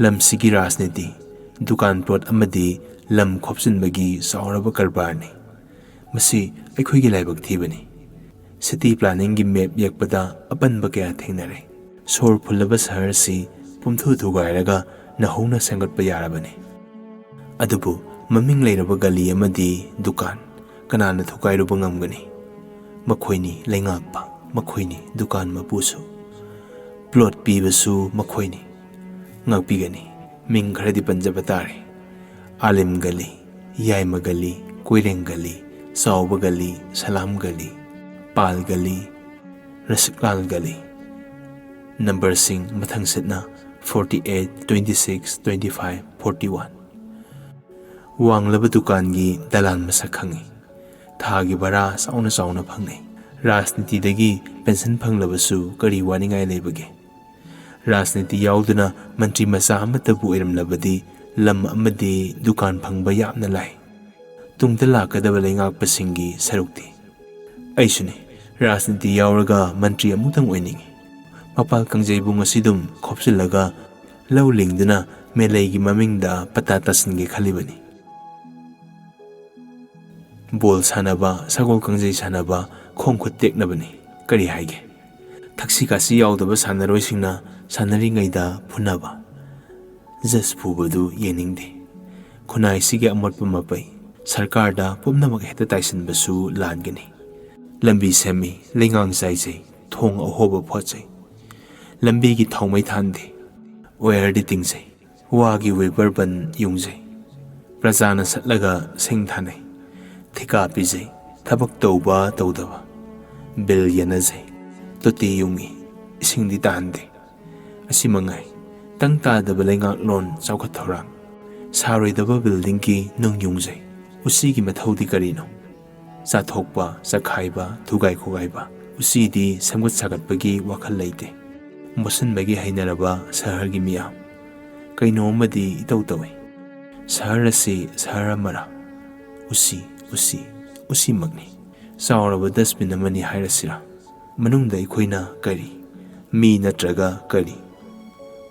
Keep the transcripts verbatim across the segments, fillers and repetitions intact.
ꯂꯝꯁꯤꯒꯤ ꯔꯥꯖꯅꯤꯇꯤ, ꯗꯨꯀꯥꯟ ꯄ꯭ꯂꯣꯠ ꯑꯃꯗꯤ ꯂꯝ ꯈꯣꯞꯆꯤꯟꯕꯒꯤ ꯆꯥꯎꯔꯕ ꯀꯔꯕꯥꯔꯅꯤ꯫ ꯃꯁꯤ ꯑꯩꯈꯣꯏꯒꯤ ꯂꯥꯏꯕꯛ ꯊꯤꯕꯅꯤ꯫ ꯁꯤꯇꯤ ꯄ꯭ꯂꯥꯅꯤꯡꯒꯤ ꯃꯦꯞ ꯌꯦꯛꯄꯗ ꯑꯄꯟꯕ ꯀꯌꯥ ꯊꯦꯡꯅꯔꯦ꯫ ꯁꯣꯔ ꯐꯨꯜꯂꯕ ꯁꯍꯔ ꯑꯁꯤ ꯄꯨꯝꯊꯨ ꯊꯨꯒꯥꯏꯔꯒ ꯅꯧꯍꯧꯅ ꯁꯦꯝꯒꯠꯄ ꯌꯥꯔꯕꯅꯤ꯫ ꯑꯗꯨꯕꯨ ꯃꯃꯤꯡ ꯂꯩꯔꯕ ꯒꯂꯤ ꯑꯃꯗꯤ ꯗꯨꯀꯥꯟ ꯀꯅꯥꯅ ꯊꯨꯒꯥꯏꯔꯨꯕ ꯉꯝꯒꯅꯤ? ꯃꯈꯣꯏꯅꯤ ꯂꯩꯉꯥꯛꯄ, ꯃꯈꯣꯏꯅꯤ ꯗꯨꯀꯥꯟ ꯃꯄꯨꯁꯨ꯫ ꯄ꯭ꯂꯣꯠ ꯄꯤꯕꯁꯨ ꯃꯈꯣꯏꯅꯤ꯫ ꯉꯥꯛꯄꯤꯒꯅꯤ꯫ ꯃꯤꯡ ꯈꯔꯗꯤ ꯄꯟꯖꯕ ꯇꯥꯔꯦ꯫ ꯑꯥꯂꯤꯝ ꯒꯂꯤ, ꯌꯥꯏꯃ ꯒꯂꯤ, ꯀꯣꯏꯔꯦꯡ ꯒꯂꯤ, ꯆꯥꯎꯕ ꯒꯂꯤ, ꯁꯂꯥꯝ ꯒꯂꯤ, ꯄꯥꯜ ꯒꯂꯤ, ꯔꯁꯤꯛꯂꯥꯜ ꯒꯂꯤ꯫ ꯅꯝꯕꯔꯁꯤꯡ ꯃꯊꯪ ꯁꯤꯠꯅ forty eight, twenty six, twenty five, forty one꯫ ꯋꯥꯡꯂꯕ ꯗꯨꯀꯥꯟꯒꯤ ꯗꯂꯥꯟ ꯃꯁꯛ ꯈꯪꯏ꯫ ꯊꯥꯒꯤ ꯚꯔꯥ ꯆꯥꯎꯅ ꯆꯥꯎꯅ ꯐꯪꯅꯩ꯫ ꯔꯥꯖꯅꯤꯇꯤꯗꯒꯤ ꯄꯦꯟꯁꯟ ꯐꯪꯂꯕꯁꯨ ꯀꯔꯤ ꯋꯥꯅꯤꯡꯉꯥꯏ ꯂꯩꯕꯒꯦ? ꯔꯥꯖꯅꯤꯇꯤ ꯌꯥꯎꯗꯅ ꯃꯟꯇ꯭ꯔꯤ ꯃꯆꯥ ꯑꯃꯠꯇꯕꯨ ꯑꯣꯏꯔꯝꯂꯕꯗꯤ ꯂꯝ ꯑꯃꯗꯤ ꯗꯨꯀꯥꯟ ꯐꯪꯕ ꯌꯥꯝꯅ ꯂꯥꯏ꯫ ꯇꯨꯡꯗ ꯂꯥꯛꯀꯗꯕ ꯂꯩꯉꯥꯛꯄꯁꯤꯡꯒꯤ ꯁꯔꯨꯛꯇꯤ? ꯑꯩꯁꯨꯅꯤ꯫ ꯔꯥꯖꯅꯤꯇꯤ ꯌꯥꯎꯔꯒ ꯃꯟꯇ꯭ꯔꯤ ꯑꯃꯨꯛꯇꯪ ꯑꯣꯏꯅꯤꯡꯏ꯫ ꯃꯄꯥꯜ ꯀꯥꯡꯖꯩꯕꯨꯡ ꯑꯁꯤꯗꯨꯝ ꯈꯣꯞꯆꯤꯜꯂꯒ ꯂꯧ ꯂꯤꯡꯗꯨꯅ ꯃꯦꯂꯩꯒꯤ ꯃꯃꯤꯡꯗ ꯄꯇꯥ ꯇꯥꯁꯤꯟꯒꯦ ꯈꯜꯂꯤꯕꯅꯤ꯫ ꯕꯣꯜ ꯁꯥꯟꯅꯕ, ꯁꯒꯣꯜ ꯀꯥꯡꯖꯩ ꯁꯥꯟꯅꯕ, ꯈꯣꯡ ꯈꯨꯠ ꯇꯦꯛꯅꯕꯅꯤ꯫ ꯀꯔꯤ ꯍꯥꯏꯒꯦ? ꯊꯛꯁꯤ ꯈꯥꯁꯤ ꯌꯥꯎꯗꯕ ꯁꯥꯟꯅꯔꯣꯏꯁꯤꯡꯅ ꯁꯥꯟꯅꯔꯤꯉꯩꯗ ꯐꯨꯅꯕ꯫ ꯖꯁ ꯐꯨꯕꯗꯨ ꯌꯦꯡꯅꯤꯡꯗꯦ꯫ ꯈꯨꯟꯅꯥꯏꯁꯤꯒꯤ ꯑꯃꯣꯠꯄ ꯃꯄꯩ ꯁꯔꯀꯥꯔꯗ ꯄꯨꯝꯅꯃꯛ ꯍꯦꯛꯇ ꯇꯥꯏꯁꯤꯟꯕꯁꯨ ꯂꯥꯟꯒꯅꯤ꯫ ꯂꯝꯕꯤ ꯁꯦꯝꯃꯤ, ꯂꯩꯉꯥꯡ ꯆꯥꯏꯖꯩ, ꯊꯣꯡ ꯑꯍꯣꯕ ꯐꯣꯠꯆꯩ꯫ ꯂꯝꯕꯤꯒꯤ ꯊꯥꯎꯃꯩ ꯊꯥꯟꯗꯦ, ꯋꯥꯌꯔꯗꯤ ꯇꯤꯡꯖꯩ꯫ ꯋꯥꯒꯤ ꯋꯦꯕꯔ ꯕꯟ ꯌꯨꯡꯖꯩ꯫ ꯄ꯭ꯔꯖꯥꯅ ꯁꯠꯂꯒ ꯁꯤꯡ ꯊꯥꯅꯩ꯫ ꯊꯤꯀꯥ ꯄꯤꯖꯩ꯫ ꯊꯕꯛ ꯇꯧꯕ ꯇꯧꯗꯕ ꯕꯤꯜ ꯌꯦꯟꯅꯖꯩ꯫ ꯇꯣꯇꯤ ꯌꯨꯡꯏ꯫ ꯏꯁꯤꯡꯗꯤ ꯇꯥꯍꯟꯗꯦ꯫ ꯑꯁꯤ ꯃꯉꯥꯏ꯫ ꯇꯪ ꯇꯥꯗꯕ ꯂꯩꯉꯥꯛꯂꯣꯟ ꯆꯥꯎꯈꯠ ꯊꯧꯔꯥꯡ꯫ ꯁꯥꯔꯣꯏꯗꯕ ꯕꯤꯜꯗꯤꯡꯒꯤ ꯅꯨꯡ ꯌꯨꯡꯖꯩ꯫ ꯎꯆꯤꯒꯤ ꯃꯊꯧꯗꯤ ꯀꯔꯤꯅꯣ? ꯆꯥꯊꯣꯛꯄ, ꯆꯈꯥꯏꯕ, ꯊꯨꯒꯥꯏ ꯈꯣꯒꯥꯏꯕ꯫ ꯎꯆꯤꯗꯤ ꯁꯦꯝꯒꯠ ꯁꯥꯒꯠꯄꯒꯤ ꯋꯥꯈꯜ ꯂꯩꯇꯦ꯫ ꯃꯣꯠꯁꯤꯟꯕꯒꯤ ꯍꯩꯅꯔꯕ ꯁꯍꯔꯒꯤ ꯃꯤꯌꯥꯝ꯫ ꯀꯩꯅꯣ ꯑꯃꯗꯤ ꯏꯇꯧ ꯇꯧꯏ꯫ ꯁꯍꯔ ꯑꯁꯤ ꯁꯍꯔ ꯑꯃꯔ? ꯎꯆꯤ, ꯎꯆꯤ, ꯎꯆꯤꯃꯛꯅꯤ꯫ ꯆꯥꯎꯔꯕ ꯗꯁꯕꯤꯟ ꯑꯃꯅꯤ ꯍꯥꯏꯔꯁꯤꯔꯥ? ꯃꯅꯨꯡꯗ ꯑꯩꯈꯣꯏꯅ ꯀꯔꯤ? ꯃꯤ ꯅꯠꯇ꯭ꯔꯒ ꯀꯔꯤ?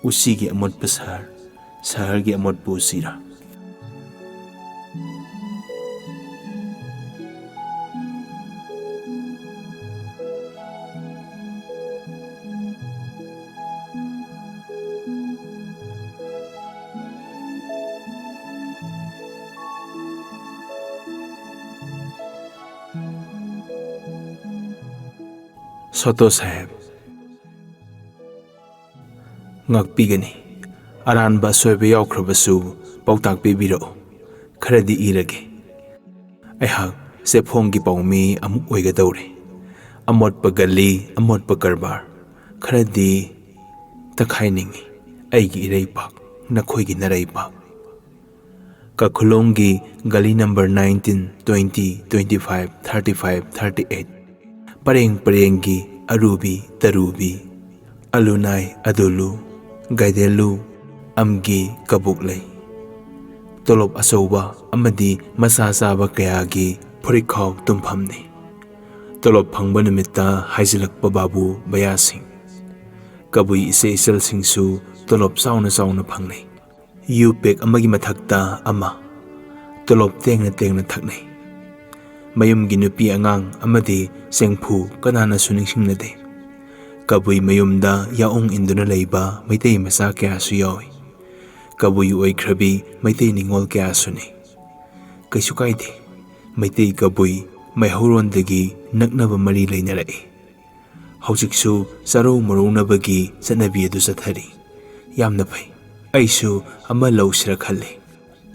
ꯎꯆꯤꯒꯤ ꯑꯃꯣꯠꯄ ꯁꯍꯔ꯫ ꯁꯍꯔꯒꯤ ꯑꯃꯣꯠꯄꯨ ꯁꯤꯔꯥ? ꯁꯣꯇꯣ ꯁꯥꯍꯦꯕ꯫ ꯉꯥꯛꯄꯤꯒꯅꯤ꯫ ꯑꯔꯥꯟꯕ ꯑꯁꯣꯏꯕ ꯌꯥꯎꯈ꯭ꯔꯕꯁꯨ ꯄꯥꯎꯇꯥꯛ ꯄꯤꯕꯤꯔꯛꯎ꯫ ꯈꯔꯗꯤ ꯏꯔꯒꯦ꯫ ꯑꯩꯍꯥꯛ ꯆꯦꯐꯣꯡꯒꯤ ꯄꯥꯎꯃꯤ ꯑꯃꯨꯛ ꯑꯣꯏꯒꯗꯧꯔꯦ꯫ ꯑꯃꯣꯠꯄ ꯒꯂꯤ, ꯑꯃꯣꯠꯄ ꯀꯔꯕꯥꯔ꯫ ꯈꯔꯗꯤ ꯇꯛꯈꯥꯏꯅꯤꯡꯏ꯫ ꯑꯩꯒꯤ ꯏꯔꯩꯄꯥꯛ, ꯅꯈꯣꯏꯒꯤ ꯅꯔꯩꯄꯥꯛ꯫ ꯀꯈꯨꯂꯣꯡꯒꯤ ꯒꯂꯤ number nineteen, twenty, twenty five, thirty five, thirty eight꯫ ꯄꯔꯦꯡ ꯄꯔꯦꯡꯒꯤ ꯑꯔꯨꯕꯤ ꯇꯔꯨꯕꯤ, ꯑꯂꯨꯅꯥꯏ ꯑꯗꯨꯂꯨ, ꯒꯥꯏꯗꯦꯂꯨ, ꯑꯝꯒꯤ ꯀꯕꯣꯛ ꯂꯩ꯫ ꯇꯣꯂꯣꯞ ꯑꯆꯧꯕ ꯑꯃꯗꯤ ꯃꯆꯥ ꯆꯥꯕ ꯀꯌꯥꯒꯤ ꯐꯨꯔꯤꯠꯈꯥꯎ ꯇꯨꯝꯐꯝꯅꯤ꯫ ꯇꯣꯂꯣꯞ ꯐꯪꯕ ꯅꯨꯃꯤꯠꯇ ꯍꯥꯏꯖꯤꯜꯂꯛꯄ ꯕꯥꯕꯨ ꯕꯌꯥꯁꯤꯡ꯫ ꯀꯕꯨꯏ ꯏꯆꯦ ꯏꯆꯜꯁꯤꯡꯁꯨ ꯇꯣꯂꯣꯞ ꯆꯥꯎꯅ ꯆꯥꯎꯅ ꯐꯪꯅꯩ꯫ ꯌꯨ ꯄꯦꯛ ꯑꯃꯒꯤ ꯃꯊꯛꯇ ꯑꯃ꯫ ꯇꯣꯂꯣꯞ ꯇꯦꯡꯅ ꯇꯦꯡꯅ ꯊꯛꯅꯩ꯫ ꯃꯌꯨꯝꯒꯤ ꯅꯨꯄꯤ ꯑꯉꯥꯡ ꯑꯃꯗꯤ ꯆꯦꯡꯐꯨ ꯀꯅꯥꯅꯁꯨ ꯅꯤꯡꯁꯤꯡꯅꯗꯦ꯫ ꯀꯕꯨꯏ ꯃꯌꯨꯝꯗ ꯌꯥꯑꯣꯡ ꯏꯟꯗꯨꯅ ꯂꯩꯕ ꯃꯩꯇꯩ ꯃꯆꯥ ꯀꯌꯥꯁꯨ ꯌꯥꯎꯏ꯫ ꯀꯕꯨꯏ ꯑꯣꯏꯈ꯭ꯔꯕꯤ ꯃꯩꯇꯩ ꯅꯤꯉꯣꯜ ꯀꯌꯥꯁꯨꯅꯤ꯫ ꯀꯩꯁꯨ ꯀꯥꯏꯗꯦ꯫ ꯃꯩꯇꯩ ꯀꯕꯨꯏ ꯃꯩꯍꯧꯔꯣꯟꯗꯒꯤ ꯅꯛꯅꯕ ꯃꯔꯤ ꯂꯩꯅꯔꯛꯏ꯫ ꯍꯧꯖꯤꯛꯁꯨ ꯆꯥꯔꯧ ꯃꯔꯧꯅꯕꯒꯤ ꯆꯠꯅꯕꯤ ꯑꯗꯨ ꯆꯠꯊꯔꯤ꯫ ꯌꯥꯝꯅ ꯐꯩ꯫ ꯑꯩꯁꯨ ꯑꯃ ꯂꯧꯁꯤꯔ ꯈꯜꯂꯤ꯫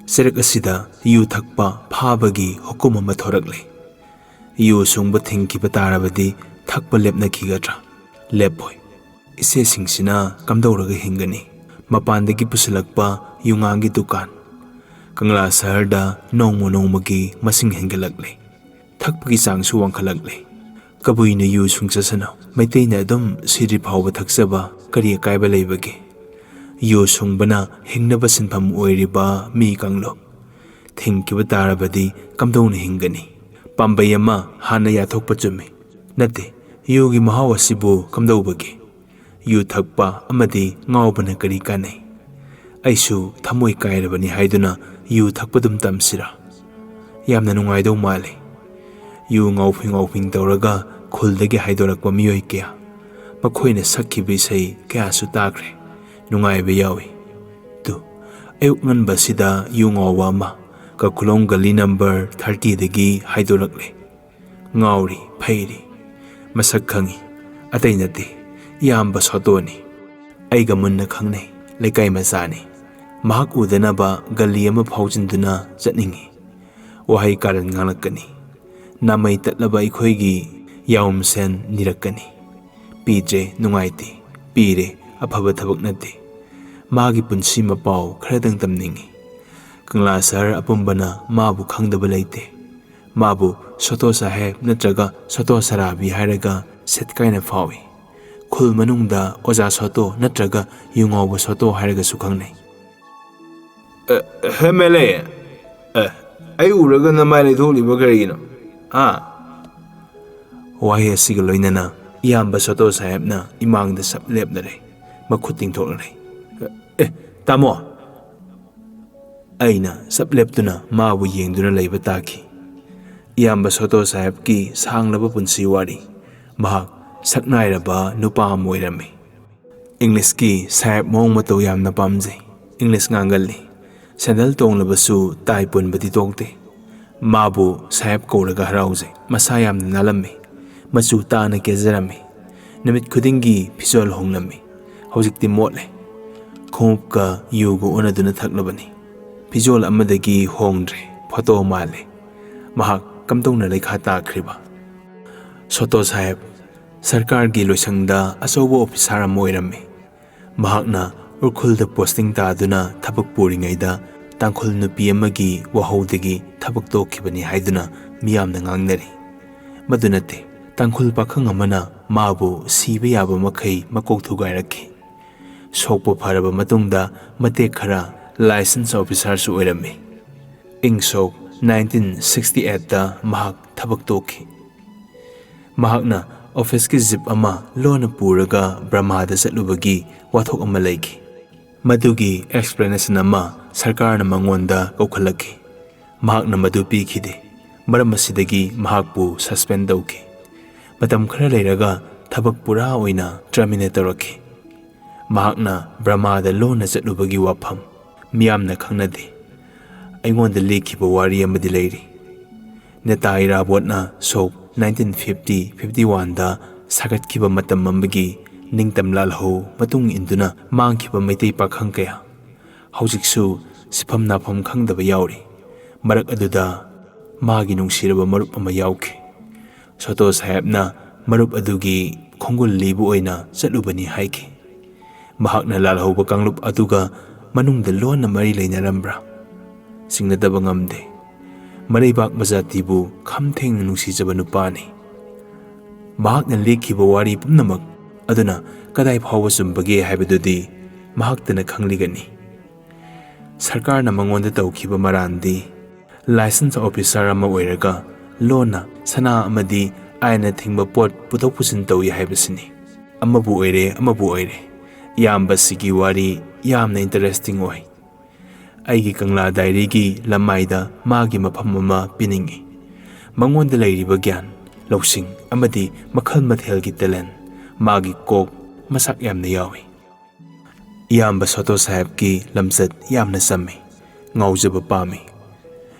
ꯆꯩꯔꯛ ꯑꯁꯤꯗ ꯌꯨ ꯊꯛꯄ ꯐꯥꯕꯒꯤ ꯍꯨꯀꯨꯝ ꯑꯃ ꯊꯣꯔꯛꯂꯦ꯫ ꯌꯨ ꯁꯨꯡꯕ ꯊꯤꯡꯈꯤꯕ ꯇꯥꯔꯕꯗꯤ ꯊꯛꯄ ꯂꯦꯞꯅꯈꯤꯒꯗ꯭ꯔꯥ? ꯂꯦꯞꯄꯣꯏ꯫ ꯏꯆꯦꯁꯤꯡꯁꯤꯅ ꯀꯝꯗꯧꯔꯒ ꯍꯤꯡꯒꯅꯤ? ꯃꯄꯥꯟꯗꯒꯤ ꯄꯨꯁꯤꯜꯂꯛꯄ ꯌꯨꯉꯥꯒꯤ ꯗꯨꯀꯥꯟ꯫ ꯀꯪꯂꯥ ꯁꯍꯔꯗ ꯅꯣꯡꯃ ꯅꯣꯡꯃꯒꯤ ꯃꯁꯤꯡ ꯍꯦꯟꯒꯠꯂꯛꯂꯦ꯫ ꯊꯛꯄꯒꯤ ꯆꯥꯡꯁꯨ ꯋꯥꯡꯈꯠꯂꯛꯂꯦ꯫ ꯀꯕꯨꯏꯅ ꯌꯨ ꯁꯨꯡꯆꯠꯁꯅꯨ, ꯃꯩꯇꯩꯅ ꯑꯗꯨꯝ ꯁꯤꯗ꯭ꯔꯤ ꯐꯥꯎꯕ ꯊꯛꯆꯕ ꯀꯔꯤ ꯑꯀꯥꯏꯕ ꯂꯩꯕꯒꯦ? ꯌꯨ ꯁꯨꯡꯕꯅ ꯍꯤꯡꯅꯕ ꯁꯤꯟꯐꯝ ꯑꯣꯏꯔꯤꯕ ꯃꯤ ꯀꯥꯡꯂꯨꯞ ꯊꯤꯡꯈꯤꯕ ꯇꯥꯔꯕꯗꯤ ꯀꯝꯗꯧꯅ ꯍꯤꯡꯒꯅꯤ? ꯄꯥꯝꯕꯩ ꯑꯃ ꯍꯥꯟꯅ ꯌꯥꯊꯣꯛꯄ ꯆꯨꯝꯃꯤ꯫ ꯅꯠꯇꯦ, ꯌꯨꯒꯤ ꯃꯍꯥꯎ ꯑꯁꯤꯕꯨ ꯀꯝꯗꯧꯕꯒꯦ? ꯌꯨ ꯊꯛꯄ ꯑꯃꯗꯤ ꯉꯥꯎꯕꯅ ꯀꯔꯤ ꯀꯥꯟꯅꯩ? ꯑꯩꯁꯨ ꯊꯃꯣꯏ ꯀꯥꯏꯔꯕꯅꯤ ꯍꯥꯏꯗꯨꯅ ꯌꯨ ꯊꯛꯄ ꯑꯗꯨꯝ ꯇꯝꯁꯤꯔꯥ? ꯌꯥꯝꯅ ꯅꯨꯡꯉꯥꯏꯗꯧ ꯃꯥꯜꯂꯤ꯫ ꯌꯨ ꯉꯥꯎꯐꯤꯡ ꯉꯥꯎꯐꯤꯡ ꯇꯧꯔꯒ ꯈꯨꯜꯗꯒꯤ ꯍꯥꯏꯗꯣꯔꯛꯄ ꯃꯤꯑꯣꯏ ꯀꯌꯥ, ꯃꯈꯣꯏꯅ ꯁꯛꯈꯤꯕ ꯏꯁꯩ ꯀꯌꯥꯁꯨ ꯇꯥꯈ꯭ꯔꯦ꯫ ꯅꯨꯡꯉꯥꯏꯕ ꯌꯥꯎꯏ꯫ ꯇꯨ, ꯑꯌꯨꯛ ꯉꯟꯕꯁꯤꯗ ꯌꯨ ꯉꯥꯎꯕ ꯑꯃ ꯀꯈꯨꯂꯣꯡ ꯒꯂꯤ ꯅꯝꯕꯔ ꯊꯥꯔꯇꯤꯗꯒꯤ ꯍꯥꯏꯗꯣꯔꯛꯂꯦ꯫ ꯉꯥꯎꯔꯤ ꯐꯩꯔꯤ꯫ ꯃꯁꯛ ꯈꯪꯏ꯫ ꯑꯇꯩ ꯅꯠꯇꯦ, ꯏꯌꯥꯝꯕ ꯁꯣꯇꯣꯅꯤ꯫ ꯑꯩꯒ ꯃꯨꯟꯅ ꯈꯪꯅꯩ꯫ ꯂꯩꯀꯥꯏ ꯃꯆꯥꯅꯤ꯫ ꯃꯍꯥꯛ ꯎꯗꯅꯕ ꯒꯂꯤ ꯑꯃ ꯐꯥꯎꯖꯤꯟꯗꯨꯅ ꯆꯠꯅꯤꯡꯏ꯫ ꯋꯥꯍꯩ ꯀꯥꯔꯟ ꯉꯥꯡꯂꯛꯀꯅꯤ꯫ ꯅꯥꯃꯩ ꯇꯠꯂꯕ ꯑꯩꯈꯣꯏꯒꯤ ꯌꯥꯎꯝꯁꯦꯟ ꯅꯤꯔꯛꯀꯅꯤ꯫ ꯄꯤꯗ꯭ꯔꯦ, ꯅꯨꯡꯉꯥꯏꯇꯦ꯫ ꯄꯤꯔꯦ, ꯑꯐꯕ ꯊꯕꯛ ꯅꯠꯇꯦ꯫ ꯃꯥꯒꯤ ꯄꯨꯟꯁꯤ ꯃꯄꯥꯎ ꯈꯔꯗꯪ ꯇꯝꯅꯤꯡꯏ꯫ ꯀꯪꯂꯥ ꯁꯍꯔ ꯑꯄꯨꯝꯕꯅ ꯃꯥꯕꯨ ꯈꯪꯗꯕ ꯂꯩꯇꯦ꯫ ꯃꯥꯕꯨ ꯁꯣꯇꯣ ꯁꯥꯍꯦꯕ ꯅꯠꯇ꯭ꯔꯒ ꯁꯣꯇꯣ ꯁꯔꯥꯕꯤ ꯍꯥꯏꯔꯒ ꯁꯦꯠꯀꯥꯏꯅ ꯐꯥꯎꯏ꯫ ꯈꯨꯜ ꯃꯅꯨꯡꯗ ꯑꯣꯖꯥ ꯁꯣꯇꯣ ꯅꯠꯇ꯭ꯔꯒ ꯌꯨꯉꯥꯎꯕ ꯁꯣꯇꯣ ꯍꯥꯏꯔꯒꯁꯨ ꯈꯪꯅꯩ꯫ "ꯑꯦ, ꯍꯦ ꯃꯦꯂꯦ, ꯑꯦ, ꯑꯩ ꯎꯔꯒ ꯅꯃꯥꯏ ꯂꯩꯊꯣꯛꯂꯤꯕ ꯀꯔꯤꯒꯤꯅꯣ? ꯑꯥ?" ꯋꯥꯍꯩ ꯑꯁꯤꯒ ꯂꯣꯏꯅꯅ ꯏꯌꯥꯝꯕ ꯁꯣꯇꯣ ꯁꯥꯍꯦꯕꯅ ꯏꯃꯥꯡꯗ ꯁꯞ ꯂꯦꯞꯅꯔꯦ, ꯃꯈꯨꯠ ꯇꯤꯡꯊꯣꯛꯅꯔꯦ꯫ "ꯑꯦ, ꯇꯥꯃꯣ!" ꯑꯩꯅ ꯁꯞ ꯂꯦꯞꯇꯨꯅ ꯃꯥꯕꯨ ꯌꯦꯡꯗꯨꯅ ꯂꯩꯕ ꯇꯥꯈꯤ꯫ ꯏꯌꯥꯝꯕ ꯁꯣꯇꯣ ꯁꯥꯍꯦꯕꯀꯤ ꯁꯥꯡꯂꯕ ꯄꯨꯟꯁꯤ ꯋꯥꯔꯤ꯫ ꯃꯍꯥꯛ ꯁꯛꯅꯥꯏꯔꯕ ꯅꯨꯄꯥ ꯑꯃ ꯑꯣꯏꯔꯝꯃꯤ꯫ ꯏꯪꯂꯤꯁꯀꯤ ꯁꯥꯍꯦꯕ ꯃꯑꯣꯡ ꯃꯇꯧ ꯌꯥꯝꯅ ꯄꯥꯝꯖꯩ꯫ ꯏꯪꯂꯤꯁ ꯉꯥꯡꯒꯜꯂꯤ꯫ ꯁꯦꯟꯗꯜ ꯇꯣꯡꯂꯕꯁꯨ ꯇꯥꯏ ꯄꯨꯟꯕꯗꯤ ꯇꯣꯛꯇꯦ꯫ ꯃꯥꯕꯨ ꯁꯥꯍꯦꯕ ꯀꯧꯔꯒ ꯍꯔꯥꯎꯖꯩ꯫ ꯃꯁꯥ ꯌꯥꯝꯅ ꯅꯥꯜꯂꯝꯃꯤ꯫ ꯃꯆꯨ ꯇꯥꯅ ꯀꯦꯖꯔꯝꯃꯤ꯫ ꯅꯨꯃꯤꯠ ꯈꯨꯗꯤꯡꯒꯤ ꯐꯤꯖꯣꯜ ꯍꯣꯡꯂꯝꯃꯤ꯫ ꯍꯧꯖꯤꯛꯇꯤ ꯃꯣꯠꯂꯦ꯫ ꯈꯣꯡꯎꯞꯀ ꯌꯨꯒ ꯑꯣꯟꯅꯗꯨꯅ ꯊꯛꯂꯕꯅꯤ꯫ ꯐꯤꯖꯣꯜ ꯑꯃꯗꯒꯤ ꯍꯣꯡꯗ꯭ꯔꯦ꯫ ꯐꯣꯇꯣ ꯃꯥꯜꯂꯦ꯫ ꯃꯍꯥꯛ ꯀꯝꯗꯧꯅ ꯂꯩꯈꯥ ꯇꯥꯈ꯭ꯔꯤꯕ? ꯁꯣꯇꯣ ꯁꯥꯍꯦꯕ ꯁꯔꯀꯥꯔꯒꯤ ꯂꯣꯏꯁꯪꯗ ꯑꯆꯧꯕ ꯑꯣꯐꯤꯁꯥꯔ ꯑꯃ ꯑꯣꯏꯔꯝꯃꯤ꯫ ꯃꯍꯥꯛꯅ ꯎꯈ꯭ꯔꯨꯜꯗ ꯄꯣꯁꯇꯤꯡ ꯇꯥꯗꯨꯅ ꯊꯕꯛ ꯄꯨꯔꯤꯉꯩꯗ ꯇꯥꯡꯈꯨꯜ ꯅꯨꯄꯤ ꯑꯃꯒꯤ ꯋꯥꯍꯧꯗꯒꯤ ꯊꯕꯛ ꯇꯣꯛꯈꯤꯕꯅꯤ ꯍꯥꯏꯗꯨꯅ ꯃꯤꯌꯥꯝꯅ ꯉꯥꯡꯅꯔꯤ꯫ ꯃꯗꯨ ꯅꯠꯇꯦ, ꯇꯥꯡꯈꯨꯜ ꯄꯥꯈꯪ ꯑꯃꯅ ꯃꯥꯕꯨ ꯁꯤꯕ ꯌꯥꯕ ꯃꯈꯩ ꯃꯀꯣꯛ ꯊꯨꯒꯥꯏꯔꯛꯈꯤ꯫ ꯁꯣꯛꯄ ꯐꯔꯕ ꯃꯇꯨꯡꯗ ꯃꯇꯦꯛ ꯈꯔ ꯂꯥꯏꯁꯦꯟꯁ ꯑꯣꯐꯤꯁꯥꯔꯁꯨ ꯑꯣꯏꯔꯝꯃꯤ꯫ ꯏꯪ ꯁꯣꯛ ꯅꯥꯏꯟꯇꯤꯟ ꯁꯤꯛꯁꯇꯤ ꯑꯩꯠꯇ ꯃꯍꯥꯛ ꯊꯕꯛ ꯇꯣꯛꯈꯤ꯫ ꯃꯍꯥꯛꯅ ꯑꯣꯐꯤꯁꯀꯤ ꯖꯤꯞ ꯑꯃ ꯂꯣꯟꯅ ꯄꯨꯔꯒ ꯕ꯭ꯔꯍꯃꯥꯗ ꯆꯠꯂꯨꯕꯒꯤ ꯋꯥꯊꯣꯛ ꯑꯃ ꯂꯩꯈꯤ꯫ ꯃꯗꯨꯒꯤ explanation ꯑꯃ ꯁꯔꯀꯥꯔꯅ ꯃꯉꯣꯟꯗ ꯀꯧꯈꯠꯂꯛꯈꯤ꯫ ꯃꯍꯥꯛꯅ ꯃꯗꯨ ꯄꯤꯈꯤꯗꯦ꯫ ꯃꯔꯝ ꯑꯁꯤꯗꯒꯤ ꯃꯍꯥꯛꯄꯨ suspend ꯇꯧꯈꯤ꯫ ꯃꯇꯝ ꯈꯔ ꯂꯩꯔꯒ ꯊꯕꯛ ꯄꯨꯔꯥ ꯑꯣꯏꯅ terminate ꯇꯧꯔꯛꯈꯤ꯫ ꯃꯍꯥꯛꯅ ꯕꯔꯃꯥꯗ ꯂꯣꯟꯅ ꯆꯠꯂꯨꯕꯒꯤ ꯋꯥꯐꯝ ꯃꯤꯌꯥꯝꯅ ꯈꯪꯅꯗꯦ꯫ ꯑꯩꯉꯣꯟꯗ ꯂꯤꯈꯤꯕ ꯋꯥꯔꯤ ꯑꯃꯗꯤ ꯂꯩꯔꯤ꯫ ꯅꯦꯇꯥ ꯏꯔꯥꯕꯣꯠꯅ ꯁꯣꯛ nineteen fifty fifty one ꯗ ꯁꯥꯒꯠꯈꯤꯕ ꯃꯇꯝ ꯑꯃꯒꯤ ꯅꯤꯡꯇꯝ ꯂꯥꯜꯍꯧ ꯃꯇꯨꯡ ꯏꯟꯗꯨꯅ ꯃꯥꯡꯈꯤꯕ ꯃꯩꯇꯩ ꯄꯥꯈꯪ ꯀꯌꯥ ꯍꯧꯖꯤꯛꯁꯨ ꯁꯤꯐꯝ ꯅꯥꯐꯝ ꯈꯪꯗꯕ ꯌꯥꯎꯔꯤ꯫ ꯃꯔꯛ ꯑꯗꯨꯗ ꯃꯥꯒꯤ ꯅꯨꯡꯁꯤꯔꯕ ꯃꯔꯨꯞ ꯑꯃ ꯌꯥꯎꯈꯤ꯫ ꯁꯣꯇꯣ ꯁꯥꯍꯦꯕꯅ ꯃꯔꯨꯞ ꯑꯗꯨꯒꯤ ꯈꯣꯡꯒꯨꯜ ꯂꯤꯕ ꯑꯣꯏꯅ ꯆꯠꯂꯨꯕꯅꯤ ꯍꯥꯏꯈꯤ꯫ ꯃꯍꯥꯛꯅ ꯂꯥꯜꯍꯧꯕ ꯀꯥꯡꯂꯨꯞ ꯑꯗꯨꯒ ꯃꯅꯨꯡꯗ ꯂꯣꯟꯅ ꯃꯔꯤ ꯂꯩꯅꯔꯝꯕ꯭ꯔꯥ? ꯆꯤꯡꯅꯗꯕ ꯉꯝꯗꯦ꯫ ꯃꯔꯩꯕꯥꯛ ꯃꯖꯥꯇꯤꯕꯨ ꯈꯝ ꯊꯦꯡꯅ ꯅꯨꯡꯁꯤꯖꯕ ꯅꯨꯄꯥꯅꯤ꯫ ꯃꯍꯥꯛꯅ ꯂꯤꯈꯤꯕ ꯋꯥꯔꯤ ꯄꯨꯝꯅꯃꯛ ꯑꯗꯨꯅ ꯀꯗꯥꯏ ꯐꯥꯎꯕ ꯆꯨꯝꯕꯒꯦ ꯍꯥꯏꯕꯗꯨꯗꯤ ꯃꯍꯥꯛꯇꯅ ꯈꯪꯂꯤꯒꯅꯤ꯫ ꯁꯔꯀꯥꯔꯅ ꯃꯉꯣꯟꯗ ꯇꯧꯈꯤꯕ ꯃꯔꯥꯟꯗꯤ, ꯂꯥꯏꯁꯦꯟꯁ ꯑꯣꯐꯤꯁꯥꯔ ꯑꯃ ꯑꯣꯏꯔꯒ ꯂꯣꯟꯅ ꯁꯅꯥ ꯑꯃꯗꯤ ꯑꯥꯏꯟꯅ ꯊꯤꯡꯕ ꯄꯣꯠ ꯄꯨꯊꯣꯛ ꯄꯨꯁꯤꯟ ꯇꯧꯏ ꯍꯥꯏꯕꯁꯤꯅꯤ꯫ ꯑꯃꯕꯨ ꯑꯣꯏꯔꯦ, ꯑꯃꯕꯨ ꯑꯣꯏꯔꯦ, ꯏꯌꯥꯝꯕꯁꯤꯒꯤ ꯋꯥꯔꯤ ꯌꯥꯝꯅ interesting ꯑꯣꯏ꯫ ꯑꯩꯒꯤ ꯀꯪꯂꯥ ꯗꯥꯏꯔꯤꯒꯤ ꯂꯃꯥꯏꯗ ꯃꯥꯒꯤ ꯃꯐꯝ ꯑꯃ ꯄꯤꯅꯤꯡꯏ꯫ ꯃꯉꯣꯟꯗ ꯂꯩꯔꯤꯕ ꯒ꯭ꯌꯥꯟ, ꯂꯧꯁꯤꯡ ꯑꯃꯗꯤ ꯃꯈꯜ ꯃꯊꯦꯜꯒꯤ talent, ꯃꯥꯒꯤ ꯀꯣꯛ ꯃꯁꯛ ꯌꯥꯝꯅ ꯌꯥꯎꯏ꯫ ꯏꯌꯥꯝꯕ ꯁꯣꯇꯣ ꯁꯥꯍꯦꯕꯀꯤ ꯂꯝꯆꯠ ꯌꯥꯝꯅ ꯆꯝꯃꯤ, ꯉꯥꯎꯖꯕ ꯄꯥꯝꯃꯤ꯫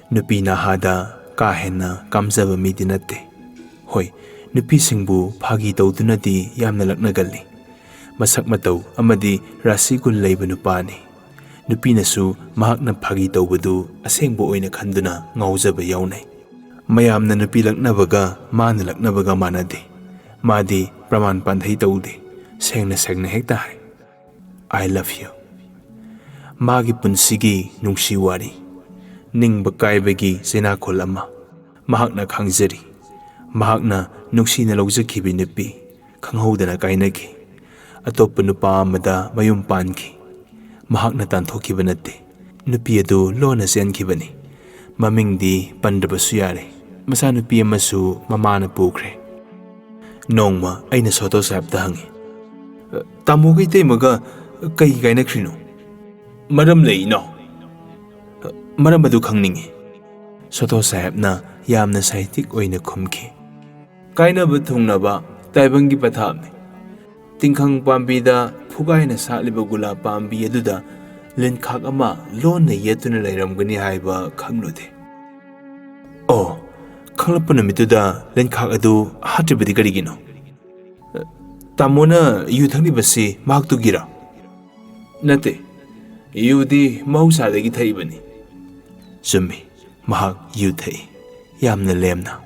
ꯅꯨꯄꯤ ꯅꯍꯥꯗ ꯀꯥ ꯍꯦꯟꯅ ꯀꯥꯝꯖꯕ ꯃꯤꯗꯤ ꯅꯠꯇꯦ꯫ ꯍꯣꯏ, ꯅꯨꯄꯤꯁꯤꯡꯕꯨ ꯐꯥꯒꯤ ꯇꯧꯗꯨꯅꯗꯤ ꯌꯥꯝꯅ ꯂꯛꯅꯒꯜꯂꯤ꯫ ꯃꯁꯛ ꯃꯇꯧ ꯑꯃꯗꯤ ꯔꯥꯁꯤ ꯒꯨꯟ ꯂꯩꯕ ꯅꯨꯄꯥꯅꯤ꯫ ꯅꯨꯄꯤꯅꯁꯨ ꯃꯍꯥꯛꯅ ꯐꯥꯒꯤ ꯇꯧꯕꯗꯨ ꯑꯁꯦꯡꯕ ꯑꯣꯏꯅ ꯈꯟꯗꯨꯅ ꯉꯥꯎꯖꯕ ꯌꯥꯎꯅꯩ꯫ ꯃꯌꯥꯝꯅ ꯅꯨꯄꯤ ꯂꯛꯅꯕꯒ ꯃꯥꯅ ꯂꯛꯅꯕꯒ ꯃꯥꯟꯅꯗꯦ꯫ ꯃꯥꯗꯤ ꯄ꯭ꯔꯃꯥꯟ ꯄꯥꯟꯊꯩ ꯇꯧꯗꯦ, ꯁꯦꯡꯅ ꯁꯦꯡꯅ ꯍꯦꯛꯇ ꯍꯥꯏ, "I love you"꯫ ꯃꯥꯒꯤ ꯄꯨꯟꯁꯤꯒꯤ ꯅꯨꯡꯁꯤ ꯋꯥꯔꯤ, ꯅꯤꯡꯕ ꯀꯥꯏꯕꯒꯤ ꯆꯩꯅꯥꯈꯣꯜ ꯑꯃ ꯃꯍꯥꯛꯅ ꯈꯪꯖꯔꯤ꯫ ꯃꯍꯥꯛꯅ ꯅꯨꯡꯁꯤꯅ ꯂꯧꯖꯈꯤꯕꯤ ꯅꯨꯄꯤ ꯈꯪꯍꯧꯗꯅ ꯀꯥꯏꯅꯈꯤ꯫ ꯑꯇꯣꯞꯄ ꯅꯨꯄꯥ ꯑꯃꯗ ꯃꯌꯨꯝ ꯄꯥꯟꯈꯤ꯫ ꯃꯍꯥꯛꯅ ꯇꯥꯟꯊꯣꯛꯈꯤꯕ ꯅꯠꯇꯦ꯫ ꯅꯨꯄꯤ ꯑꯗꯨ ꯂꯣꯟꯅ ꯆꯦꯟꯈꯤꯕꯅꯤ꯫ ꯃꯃꯤꯡꯗꯤ ꯄꯟꯗ꯭ꯔꯕꯁꯨ ꯌꯥꯔꯦ꯫ ꯃꯆꯥꯅꯨꯄꯤ ꯑꯃꯁꯨ ꯃꯃꯥꯅ ꯄꯨꯈ꯭ꯔꯦ꯫ ꯅꯣꯡꯃ ꯑꯩꯅ ꯁꯣꯇꯣ ꯁꯥꯍꯦꯕꯇ ꯍꯪꯉꯤ, "ꯇꯥꯃꯣꯒ ꯏꯇꯩꯃꯒ ꯀꯩꯒꯤ ꯀꯥꯏꯅꯈ꯭ꯔꯤꯅꯣ?" "ꯃꯔꯝ ꯂꯩ, ꯏꯅꯥꯎ꯫ ꯃꯔꯝ ꯑꯗꯨ ꯈꯪꯅꯤꯡꯏ", ꯁꯣꯇꯣ ꯁꯥꯍꯦꯕꯅ ꯌꯥꯝꯅ ꯁꯥꯍꯤꯇ꯭ꯌꯤꯛ ꯑꯣꯏꯅ ꯈꯨꯝꯈꯤ꯫ "ꯀꯥꯏꯅꯕ ꯊꯨꯡꯅꯕ ꯇꯥꯏꯕꯪꯒꯤ ꯄꯊꯥꯞꯅꯤ꯫ ꯇꯤꯡꯈꯪ ꯄꯥꯝꯕꯤꯗ ꯐꯨꯒꯥꯏꯅ ꯁꯥꯠꯂꯤꯕ ꯒꯨꯂꯥꯞ ꯄꯥꯝꯕꯤ ꯑꯗꯨꯗ ꯂꯤꯟꯈꯥꯛ ꯑꯃ ꯂꯣꯟꯅ ꯌꯦꯠꯇꯨꯅ ꯂꯩꯔꯝꯒꯅꯤ ꯍꯥꯏꯕ ꯈꯪꯂꯨꯗꯦ꯫" "ꯑꯣ, ꯈꯪꯂꯛꯄ ꯅꯨꯃꯤꯠꯇꯨꯗ ꯂꯤꯟꯈꯥꯛ ꯑꯗꯨ ꯍꯥꯠꯇ꯭ꯔꯤꯕꯗꯤ ꯀꯔꯤꯒꯤꯅꯣ? ꯇꯥꯃꯣꯅ ꯌꯨ ꯊꯛꯂꯤꯕꯁꯤ ꯃꯍꯥꯛꯇꯨꯒꯤꯔꯣ?" "ꯅꯠꯇꯦ, ꯌꯨꯗꯤ ꯃꯍꯧꯁꯥꯗꯒꯤ ꯊꯛꯏꯕꯅꯤ꯫" "ꯆꯨꯝꯃꯤ, ꯃꯍꯥꯛ ꯌꯨ ꯊꯛꯏ, ꯌꯥꯝꯅ ꯂꯦꯝꯅ꯫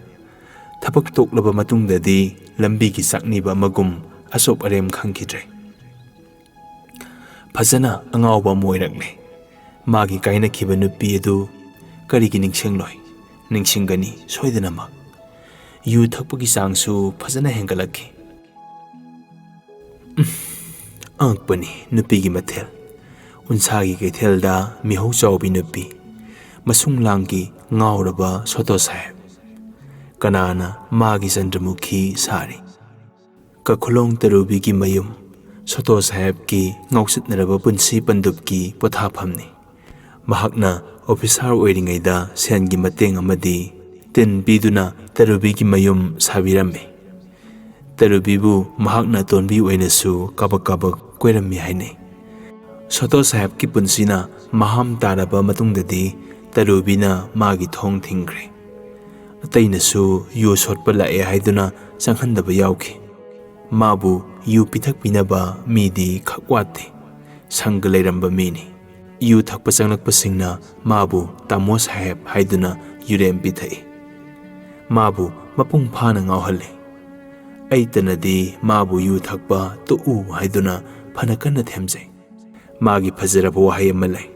ꯊꯕꯛ ꯇꯣꯛꯂꯕ ꯃꯇꯨꯡꯗꯗꯤ ꯂꯝꯕꯤꯒꯤ ꯆꯥꯛꯅꯤꯕ ꯑꯃꯒꯨꯝ ꯑꯆꯣꯞ ꯑꯔꯦꯝ ꯈꯪꯈꯤꯗ꯭ꯔꯦ꯫ ꯐꯖꯅ ꯑꯉꯥꯎꯕ ꯑꯃ ꯑꯣꯏꯔꯛꯂꯦ꯫ ꯃꯥꯒꯤ ꯀꯥꯏꯅꯈꯤꯕ ꯅꯨꯄꯤ ꯑꯗꯨ ꯀꯔꯤꯒꯤ ꯅꯤꯡꯁꯤꯡꯂꯣꯏ? ꯅꯤꯡꯁꯤꯡꯒꯅꯤ ꯁꯣꯏꯗꯅꯃꯛ꯫ ꯌꯨ ꯊꯛꯄꯒꯤ ꯆꯥꯡꯁꯨ ꯐꯖꯅ ꯍꯦꯟꯒꯠꯂꯛꯈꯤ꯫" ꯎꯝ, ꯑꯉꯛꯄꯅꯤ ꯅꯨꯄꯤꯒꯤ ꯃꯊꯦꯜ꯫ ꯎꯟꯁꯥꯒꯤ ꯀꯩꯊꯦꯜꯗ ꯃꯤꯍꯧ ꯆꯥꯎꯕꯤ ꯅꯨꯄꯤ, ꯃꯁꯨꯡ ꯂꯥꯡꯒꯤ ꯉꯥꯎꯔꯕ ꯁꯣꯇꯣ ꯁꯥꯍꯦꯕ꯫ ꯀꯅꯥꯅ ꯃꯥꯒꯤ ꯆꯟꯗ꯭ꯔꯃꯨꯈꯤ ꯁꯥꯔꯤ? ꯀꯈꯨꯂꯣꯡ ꯇꯔꯨꯕꯤꯒꯤ ꯃꯌꯨꯝ, ꯁꯣꯇꯣ ꯁꯥꯍꯦꯕꯀꯤ ꯉꯥꯎꯆꯠꯅꯔꯕ ꯄꯨꯟꯁꯤ ꯄꯟꯗꯨꯞꯀꯤ ꯄꯣꯊꯥꯐꯝꯅꯤ꯫ ꯃꯍꯥꯛꯅ ꯑꯣꯐꯤꯁꯥꯔ ꯑꯣꯏꯔꯤꯉꯩꯗ ꯁꯦꯟꯒꯤ ꯃꯇꯦꯡ ꯑꯃꯗꯤ ꯇꯤꯟ ꯄꯤꯗꯨꯅ ꯇꯔꯨꯕꯤꯒꯤ ꯃꯌꯨꯝ ꯁꯥꯕꯤꯔꯝꯃꯤ꯫ ꯇꯔꯨꯕꯤꯕꯨ ꯃꯍꯥꯛꯅ ꯑꯇꯣꯟꯕꯤ ꯑꯣꯏꯅꯁꯨ ꯀꯥꯕꯛ ꯀꯥꯕꯛ ꯀꯣꯏꯔꯝꯃꯤ ꯍꯥꯏꯅꯩ꯫ ꯁꯣꯇꯣ ꯁꯥꯍꯦꯕꯀꯤ ꯄꯨꯟꯁꯤꯅ ꯃꯍꯥꯝ ꯇꯥꯔꯕ ꯃꯇꯨꯡꯗꯗꯤ ꯇꯔꯨꯕꯤꯅ ꯃꯥꯒꯤ ꯊꯣꯡ ꯊꯤꯡꯈ꯭ꯔꯦ꯫ ꯑꯇꯩꯅꯁꯨ ꯌꯨ ꯁꯣꯠꯄ ꯂꯥꯛꯑꯦ ꯍꯥꯏꯗꯨꯅ ꯆꯪꯍꯟꯗꯕ ꯌꯥꯎꯈꯤ꯫ ꯃꯥꯕꯨ ꯌꯨ ꯄꯤꯊꯛꯄꯤꯅꯕ ꯃꯤꯗꯤ ꯈꯛ ꯋꯥꯠꯇꯦ꯫ ꯁꯪꯒ ꯂꯩꯔꯝꯕ ꯃꯤꯅꯤ꯫ ꯌꯨ ꯊꯛꯄ ꯆꯪꯂꯛꯄꯁꯤꯡꯅ ꯃꯥꯕꯨ "ꯇꯥꯃꯣ ꯁꯥꯍꯦꯕ" ꯍꯥꯏꯗꯨꯅ ꯌꯨꯔꯦꯝ ꯄꯤꯊꯛꯏ꯫ ꯃꯥꯕꯨ ꯃꯄꯨꯡ ꯐꯥꯅ ꯉꯥꯎꯍꯜꯂꯤ꯫ ꯑꯩꯇꯅꯗꯤ ꯃꯥꯕꯨ ꯌꯨ ꯊꯛꯄ ꯇꯣꯛꯎ ꯍꯥꯏꯗꯨꯅ ꯐꯅ ꯀꯟꯅ ꯊꯦꯝꯖꯩ꯫ ꯃꯥꯒꯤ ꯐꯖꯔꯕ ꯋꯥꯍꯩ ꯑꯃ ꯂꯩ,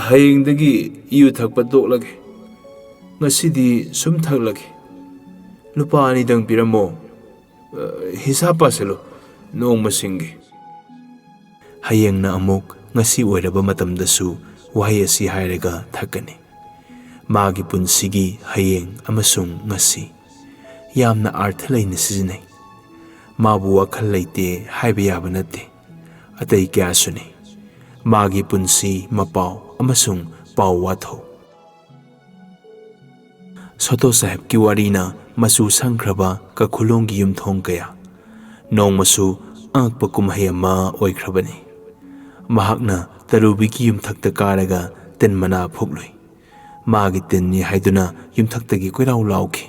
"ꯍꯌꯦꯡꯗꯒꯤ ꯌꯨ ꯊꯛꯄ ꯇꯣꯛꯂꯒꯦ꯫ ꯉꯁꯤꯗꯤ ꯁꯨꯝ ꯊꯛꯂꯒꯦ꯫ ꯂꯨꯄꯥ ꯑꯅꯤꯗꯪ ꯄꯤꯔꯝꯃꯣ꯫ ꯑ, ꯍꯤꯁꯥꯕ ꯄꯥꯁꯤꯜꯂꯨ, ꯅꯣꯡꯃꯁꯤꯡꯒꯤ꯫" ꯍꯌꯦꯡꯅ ꯑꯃꯨꯛ ꯉꯁꯤ ꯑꯣꯏꯔꯕ ꯃꯇꯝꯗꯁꯨ ꯋꯥꯍꯩ ꯑꯁꯤ ꯍꯥꯏꯔꯒ ꯊꯛꯀꯅꯤ꯫ ꯃꯥꯒꯤ ꯄꯨꯟꯁꯤꯒꯤ ꯍꯌꯦꯡ ꯑꯃꯁꯨꯡ ꯉꯁꯤ ꯌꯥꯝꯅ ꯑꯥꯔꯊ ꯂꯩꯅ ꯁꯤꯖꯤꯟꯅꯩ꯫ ꯃꯥꯕꯨ ꯋꯥꯈꯜ ꯂꯩꯇꯦ ꯍꯥꯏꯕ ꯌꯥꯕ ꯅꯠꯇꯦ꯫ ꯑꯇꯩ ꯀꯌꯥꯁꯨꯅꯤ꯫ ꯃꯥꯒꯤ ꯄꯨꯟꯁꯤ ꯃꯄꯥꯎ ꯑꯃꯁꯨꯡ ꯄꯥꯎ ꯋꯥꯊꯧ꯫ ꯁꯣꯇꯣ ꯁꯥꯍꯦꯕꯀꯤ ꯋꯥꯔꯤꯅ ꯃꯆꯨ ꯁꯪꯈ꯭ꯔꯕ ꯀꯈꯨꯂꯣꯡꯒꯤ ꯌꯨꯝꯊꯣꯡ ꯀꯌꯥ꯫ ꯅꯣꯡꯃꯁꯨ ꯑꯉꯛꯄ ꯀꯨꯝꯍꯩ ꯑꯃ ꯑꯣꯏꯈ꯭ꯔꯕꯅꯤ꯫ ꯃꯍꯥꯛꯅ ꯇꯔꯨꯕꯤꯒꯤ ꯌꯨꯝꯊꯛꯇ ꯀꯥꯔꯒ ꯇꯤꯟ ꯃꯅꯥ ꯐꯨꯛꯂꯨꯏ꯫ ꯃꯥꯒꯤ ꯇꯤꯟꯅꯤ ꯍꯥꯏꯗꯨꯅ ꯌꯨꯝꯊꯛꯇꯒꯤ ꯀꯣꯏꯔꯥꯎ ꯂꯥꯎꯈꯤ꯫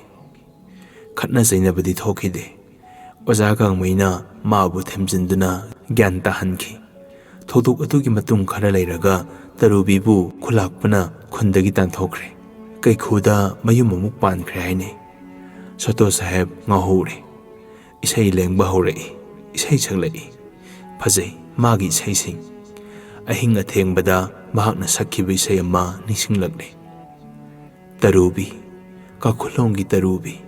ꯈꯠꯅ ꯆꯩꯅꯕꯗꯤ ꯊꯣꯛꯈꯤꯗꯦ꯫ ꯑꯣꯖꯥ ꯒꯥꯡꯃꯩꯅ ꯃꯥꯕꯨ ꯊꯦꯝꯖꯤꯟꯗꯨꯅ ꯒ꯭ꯌꯥꯟ ꯇꯥꯍꯟꯈꯤ꯫ ꯊꯧꯗꯣꯛ ꯑꯗꯨꯒꯤ ꯃꯇꯨꯡ ꯈꯔ ꯂꯩꯔꯒ ꯇꯔꯨꯕꯤꯕꯨ ꯈꯨꯂꯥꯛꯄꯅ ꯈꯨꯟꯗꯒꯤ ꯇꯥꯟꯊꯣꯛꯈ꯭ꯔꯦ꯫ ꯀꯩꯈꯨꯗ ꯃꯌꯨꯝ ꯑꯃꯨꯛ ꯄꯥꯟꯈ꯭ꯔꯦ ꯍꯥꯏꯅꯩ꯫ ꯁꯣꯇꯣ ꯁꯥꯍꯦꯕ ꯉꯥꯎꯍꯧꯔꯦ꯫ ꯏꯁꯩ ꯂꯦꯡꯕ ꯍꯧꯔꯛꯏ꯫ ꯏꯁꯩ ꯁꯛꯂꯛꯏ꯫ ꯐꯖꯩ ꯃꯥꯒꯤ ꯏꯁꯩꯁꯤꯡ꯫ ꯑꯍꯤꯡ ꯑꯊꯦꯡꯕꯗ ꯃꯍꯥꯛꯅ ꯁꯛꯈꯤꯕ ꯏꯁꯩ ꯑꯃ ꯅꯤꯡꯁꯤꯡꯂꯛꯂꯦ꯫ ꯇꯔꯨꯕꯤ, ꯀꯈꯨꯂꯣꯡꯒꯤ ꯇꯔꯨꯕꯤ꯫